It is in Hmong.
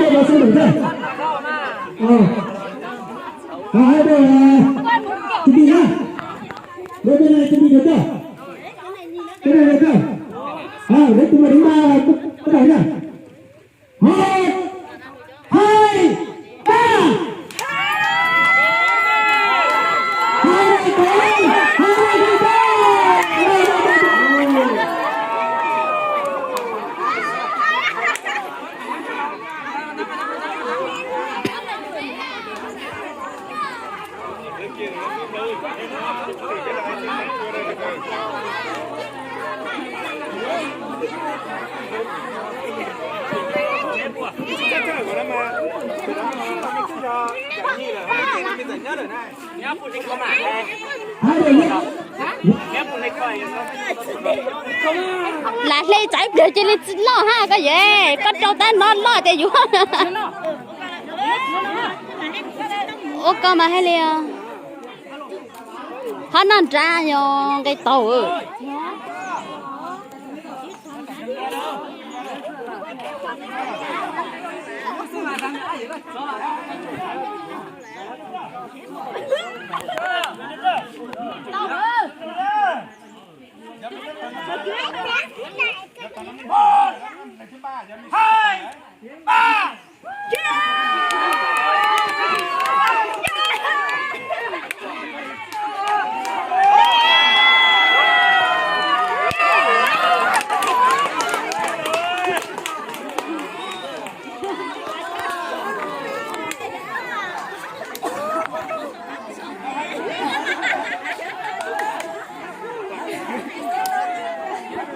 Hais rau cov kwv tij na, lawv peb na, cov kwv tij, peb na, lawv tus mas deev mas, peb na, hais, hais, tas. Lam hle tsaiv pliag cia li tsis loj hab koj yawm, koj rau tab no loj tias yuav. Ua koj mas hais li, hab noj nrad yog nqe taug.